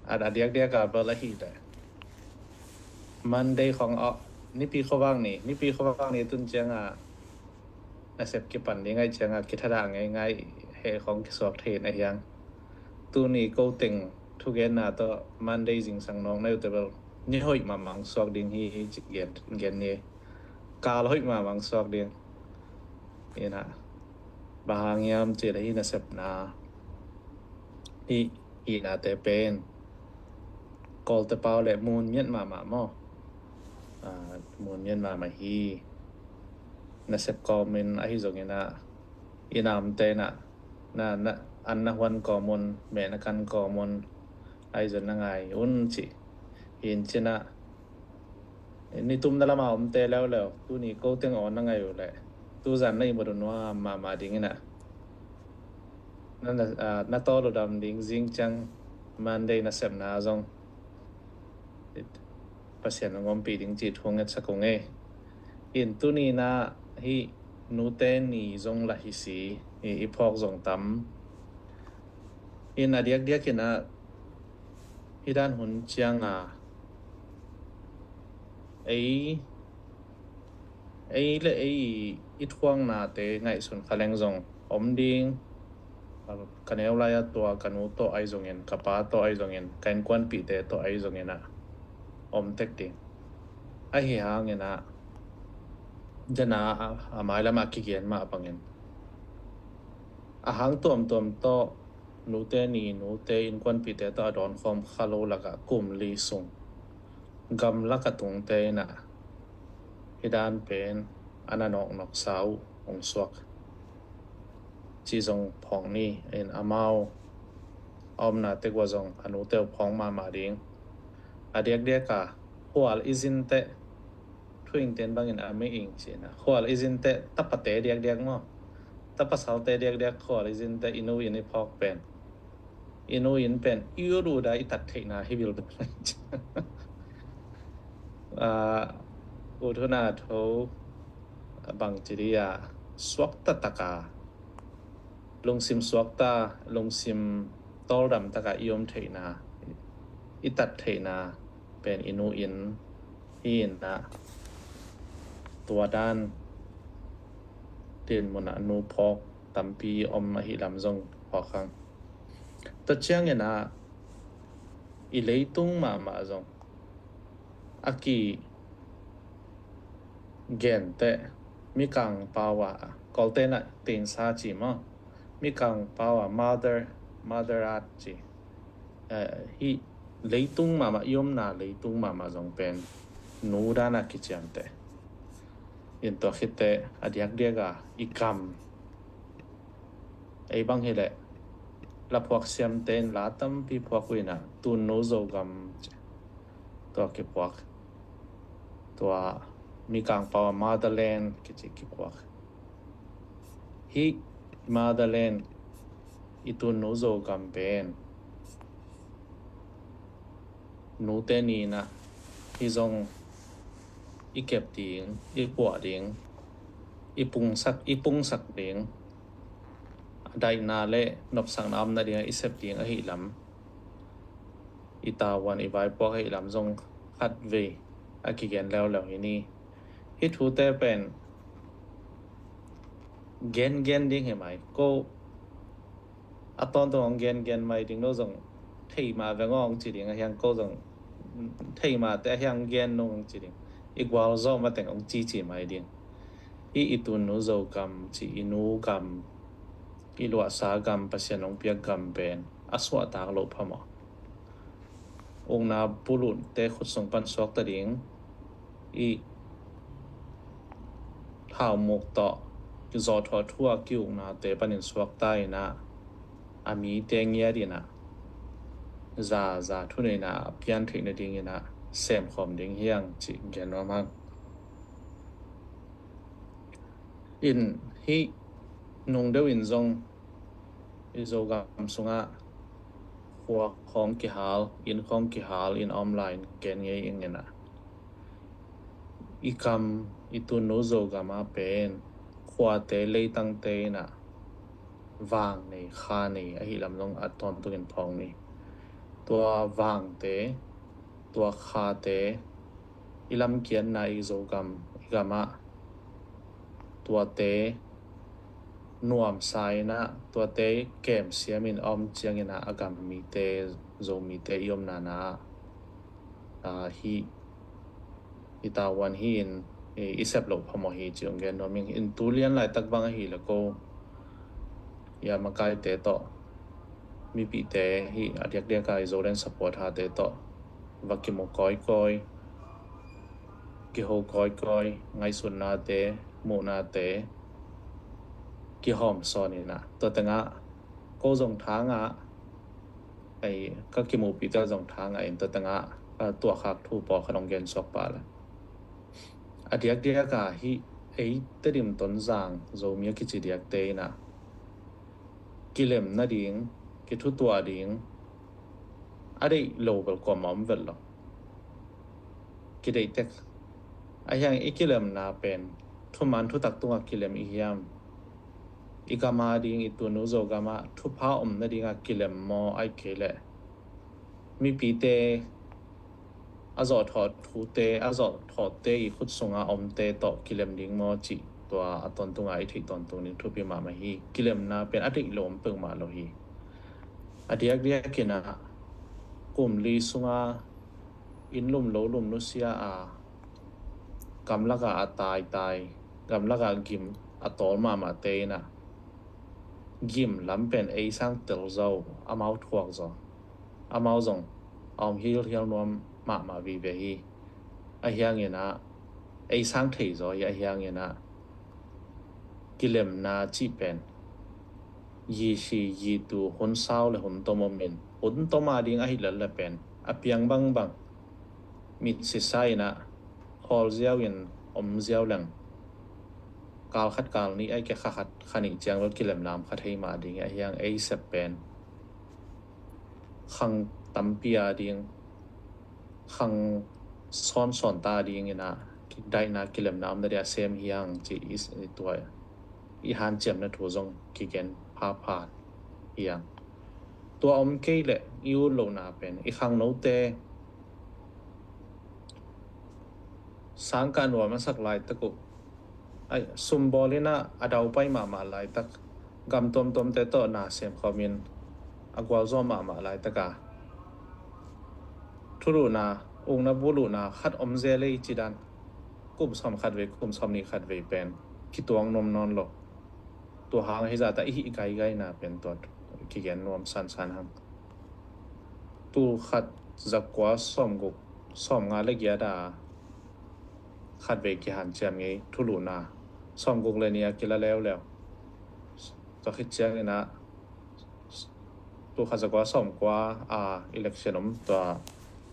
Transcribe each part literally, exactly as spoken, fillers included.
a diakdiak a bel ahih leh Monday khong a, Nipi khuavak ni, Nipi khuavak ni tun ciang a nasep kipan ding ahih ciang a kithadah ngeingai, heh khong kisuak thei in a hiang. Tuni ko teng thugenna tawh Monday zingsang nawk na uh teh bel ni hoih mahmah suak ding hi ci gen, gen ni. Kal hoih mahmah suak ding. Ina, bang hang hiam cih leh hih nasepna, hih, hih nate pen Kawlte pau leh mun miat mahmah maw. Ah, mun miat mahmah hi. Nasep kawmin ahi zongin ah, i namte in ah, na, na, an na huan kawmun, meh na kan kawmun, ahi zong na ngai un ci. Hi in cin ah, nitumna lama omte leuleu, tuni ko teng aw na ngai uh leh, tuzan na ihmut uh nuam mahmah ding in ah, na, na, ah, na tawludam ding zing ciang Monday nasepna zong Pasian hong ompih ding cih thu ngetsak ung ei. In tuni in ah hih nute ni zong lah hi si, i, i phawk zong tam. In a diakdiak in ah hih dan hun ciang a, ei, ei le ei i thuaknate ngaihsun kha leng zong om ding. Ka neu lai-a tua ka nu tawh ahi zongin, ka pa tawh ahi zongin, ka innkuanpihte tawh ahi zongin ah om tek ding. Ahi hangin ah, dena a, a mailam a kigen mah bangin, a hang tuamtuam tawh nute ni, nute innkuanpihte tawh a dawnkhawm kha lo lakah kum li sung gamlak a tungte in ah hih dan pen a na nawknawksa uh hong suak cih zong phawk ni. In amau a omna tek uah zong a nute uh phawk mahmah ding. A diakdiak a khual i zin teh, thu Ingten bangin a mi ing ci in ah, khual i zin teh tapate diakdiak maw, tapasalte diakdiak khual i zin teh i nu inn i phawk pen, i nu inn pen i ut ut a i tat theihna hi bilbel. Ah, ut hun a tho bangci dih a suakta tak a, lungsim suakta, lungsim tawldam tak a i om theihna, i tat theihna pen i nu inn hi in ah, tua dan dinmun ah nu phawk tampi om ahih lam zong phawk hang. Tua ciangin ah i leitung mahmah zong a kigen teh, Mikang pau ah, Kawlte in ah teinsa ci maw, Mikang pau ah mother, mother earth ci. Eh, hih leitung mahmah, i omna leitung mahmah zong pen nu dan a kiciamteh. In tua khit teh a diakdiak a i gam, ei bang hi leh laphuak siamte in la tampi phuak uh in ah, Tunnu Zogam ci, tua kiphuak. Tua Mikang pau ah motherland kici kiphuak. Hih motherland, i Tunnu Zogam pen nute ni in ah hih zong i kep ding, i puah ding, i pungsak, i pungsak ding, a daihna le nopsakna omna ding a i sep ding ahih lam, i tavuan, i vaipuak ahih lam zong khatvei a kigen leuleu hi ni. Hih thute pen gengen ding hi mai. Ko a tawntung hong gengen mai ding, no zong thei mah veng aw hong ci ding, a hiang ko zong thei mah teh a hiang gen nung hong ci ding. I gualzawh mateng hong cici mai ding. Hih i Tunnu Zogam ci, i nu gam, i luahsa gam, Pasian hong piak gam pen a suahtak loh phamawh. Ukna bulutte khut sung pan suakta ding, i thaumuk tawh zawhthawh thu a ki-uknate panin suakta in ah, a mite ngiat in ah, za, za thuneihna a pian theih nading in ah semkhawm ding hi hang cih gen nuam hang. In hih nung deuh in zong i Zogam sungah khua khawng kihal, inn khawng kihal in a om lai in gen ngei ing in ah, i kam, i Tunnu Zogam ah pen khuate, leitangte in ah vang nei, kha nei ahih lam zong a tawntungin phawk ni. tua vangte, tua khate, i lamkiatna i Zogam, i gamah tuate nuamsa inah, tuate kemsiamin a om cianginah a gam mite, Zomite i omnana ah, ah, hih i tavuan hi-in i, i sep loh phamawh hi ci hong gen nuam ing. In tu lian laitak bang ahi le ko, i a makaite tawh, mipite hih a diakdiaka i Zoland support hate tawh va kimu kawikawi, kiho kawikawi, ngaihsutnate, muhnate kihawm sawn inah, tua tengah ko zong thangah, ei, ka kimuhpihte zong thangah in, tua tengah, ah, tuahkhak thu pawlkhat hong gen suak pah le. A diakdiaka hih ei Tedim Tonzang Zomi a kici diakte inah kilem nading, kithutuah ding a deih lo bel kuamah om vet lo. Kideih tek. Ahi hang i kilemna pen thuman thutak tungah kilem i hiam? I gam ading, i tunu Zogamah thupha om nadingah kilem maw, ahih kei leh mipite a zawhthawh thute, a zawhthawhte i khut sunga omte tawh kilem ding maw cih, tua a tawntunga i theih tawntung ding thupi mahmah hi. Kilemna pen a deih lo om peuhmah lo hi. A diakdiakinah kum li sunga inn lum lo lum nusia a, gamlakah a taitai, gamlakah gim a tawl mahmahte inah gim lam pen ei sang tel zaw, amau thuak zaw, amau zong a om hilhial nuam mahmah vive hi. Ahi hanginah ei sang thei zaw hi. Ahi hanginah kilemna cih pen yisi yitu, hun sau le hun tom omin, hun tom ading ahi lel le pen a piang bangbang mit sisa inah khawl ziau in om ziau leng, kal khat kal nih, ahih kei leh kha khat kha nih ciang bel kilemna om kha thei mah ding hi. Ahi hang ei sep pen khang tampi ading, khang sawnsawnta dinginah daihna kilemna om nading a sem hi hang cih i, i tua i hanciamna thu zong kigen phapha hi hang. Tua om kei leh i ut lohna pen i khangnote sangkah nuam a sak laitak uh, ai, sumbawl inah a daupai mahmah laitak, gam tuamtuamte tawh na sem khawmin a gualzawh mahmah laitaka thuluhna, ukna buluhna khat om zel ei ci dan, kum sawm khat vei, kum sawm nih khat vei pen kituang nuam nawn lo. Tua hang ahi zahta i hih gaigaina pen tua kigen nuam sansan hang. Tul khat zakua sawmguk, sawmnga le giat a khatvei kihanciam ngei thuluhna, sawmguk le nih a kila leuleu. Tua khit cianginah tul khat zakua sawmkua a election om, tua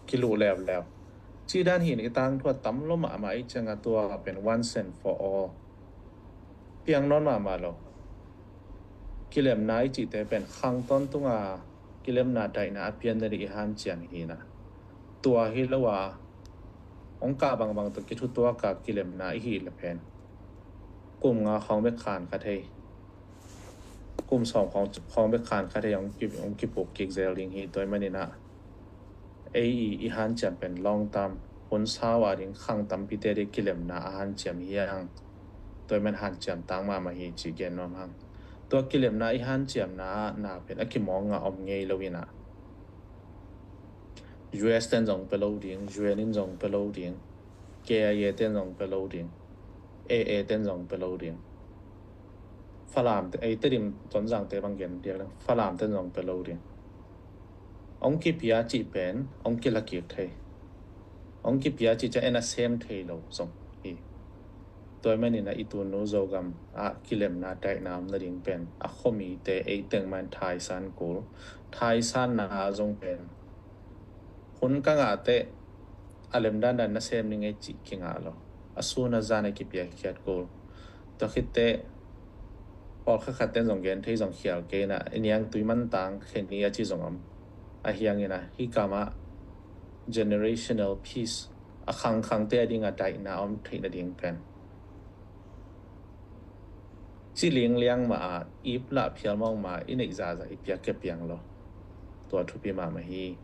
kiluh leuleu. Cih dan hi-in i tangthu a tam lo mahmah i cianga tua pen once and for all piang nawn mahmah lo. Kilemna i cihte pen khang tawntunga kilemna daihna a pian nading i hanciam hi-inah, tua hi lo a hong kah bangbang tawh kithutuaka kilemna i hih le pen kum nga khawng bek khan kha thei, kum sawm khawng, khawng bek khan kha thei hong ki, hong kipuk kik zel ding hi. Tua ahih maninah ei i, i hanciam pen long term, hun sau ading, khang tampite ding kilemna a hanciam hi hang. Tua ahih man hanciam tang mahmah hi cih gen nuam hang. Tua kilemna i hanciamna ah na pen a kimawknga om ngei lo inah, U S ten zong pia lo ding, U N in zong pia lo ding, K I A ten zong pia lo ding, A A ten zong pia lo ding. Falamte, ei, Tedim Tonzangte bang gen diak leng, Falamten zong pia lo ding. Hong kipia cih pen hong kila kik thei. Hong kipia cih ciang en a sem thei lo zong hi. Tua ahih maninah i tunu Zogam ah kilemna daihna om nading pen a khuamite ei teng mah in thaisan kul. Thaisanna ah zong pen hun ka ngah teh a lemdandan na sem ning ei cih kingah lo. A sun a zan a kipiakkhiat kul. Tua khitteh pawlkhat khatten zong gen thei zong khial kei inah, i niangtui mantang khen hi a ci zong om. Ahi hanginah hih gamah generational peace, a khangkhangte a dingah daihna om theih nading pen ci lingliang mah a, ip lah phial mawk mah a i neih zahzah i piak kia piang lo. Tua thupi mahmah hi.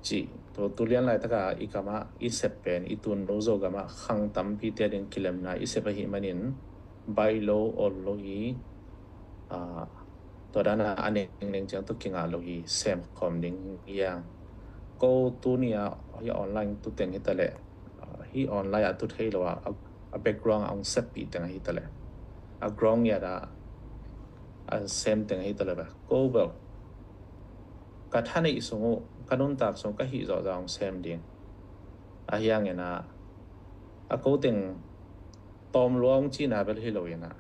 cih, tu, tu lian laitaka i gamah i sep pen i tunu Zogam ah khang tampite ding kilemna i sep ahih manin baih lo, ol lo hi. Aa, tua dana a nengneng ciang tawh kingah lo hi, sem khawm ding hi hang. Ko tuni a hi online tu teng hi taleh, aa, hi online a tu thei lo a, a, a background a hong seppih teng hi taleh, a ground ngiat a a sem teng hi taleh, ko bel ka thaneih sung uh, ka nuntak sung ka hih zawhzawh hong sem ding. Ahi hangin ah, a ko teng tawm lua hong cihna bel hi lo in ah,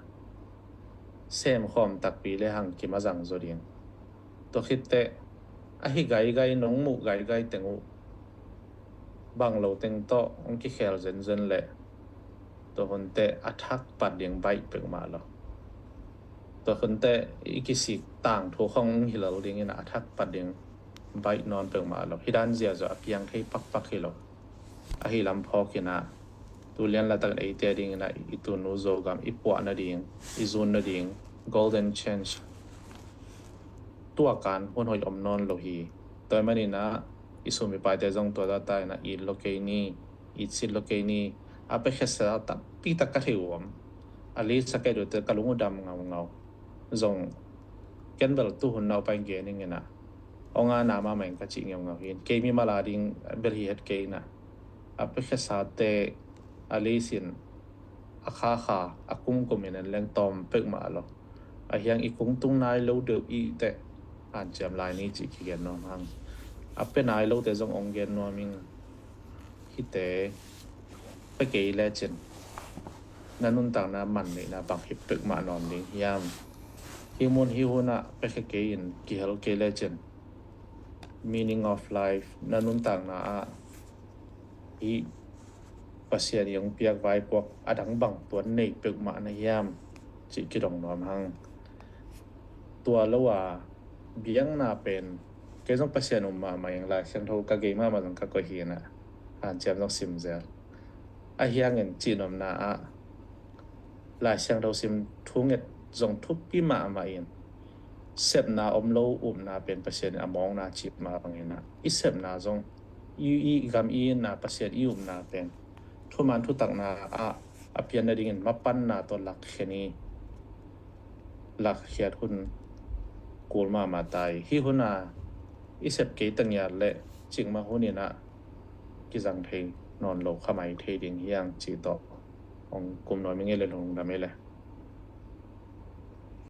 sem khawm takpi le hang kim a zang zaw ding. Tua khitteh a hi gaigai, nong muh gaigai teng uh bang lo teng tawh hong kikhel zenzen leh, tua hun teh a thak pat ding baih peuhmah lo. Tua hun teh i kisik tangthu khawng hi lo dingin a thak pat ding baih nawn peuhmah lo. Hih dan ziahziah a piang thei pakpak hi lo. Ahi lam phawkin ah, tu lian laitak eite dingin ah i tunu Zogam i puah nading, i zun nading golden chance, tua kan hun hoih om nawn lo hi. Tua ahih manin ah i sum i paite zong tua zahta in ah it lo kei ni, it sit lo kei ni. A piakhia takpi tak ka thei uh om. A list a ka et uh teh ka lung uh dam ngaungau. Zong ken bel tu hun naupai gen ing in ah, hong ana mahmah ing ka cih ngaungau hi. Kei mimal a ding bel hi het kei in ah, a piakhiasate a list in a khakha, a kumkum in en leng tawm peuhmah lo. Ahi hang i kungtung nai lo deuh i teh hanciam lai ni cih kigen nuam hang. A pia nai lote zong hong gen nuam ing. Hihte pia kei lecin na nuntakna man neihna bang hi peuhmah nawn ding hiam? Hih mun hih hunah piakhia kei in kihel kei lecin, meaning of life, na nuntakna ah hih Pasian in hong piak vaipuak a dang bang tuan nei peuhmah na hiam cih kidong nuam hang. Tua lo a biakna pen, kei zong Pasian um mahmah ing, Lai Siangtho ka gei mahmah zong ka koih hi in ah, hanciam zong sim zel. Ahi hangin cih nuamna ah, Lai Siangtho sim, thunget zong thupi mahmah in, sepna om lo upna pen Pasian in a mawkna cih mah bangin ah, i sepna zong, i, i gam i itna, Pasian i upna pen thuman thutakna ah a pian nadingin mapanna tawh lakkhia ni. Lakkhiat hun kul mahmah ta hi. Hih hun a i sep kei ta ngiat leh cikmah hun in ah kizang thei nawn lo kha mai thei ding hi hang cih tawh hong kum nuam ing ei le, lungdam ei le.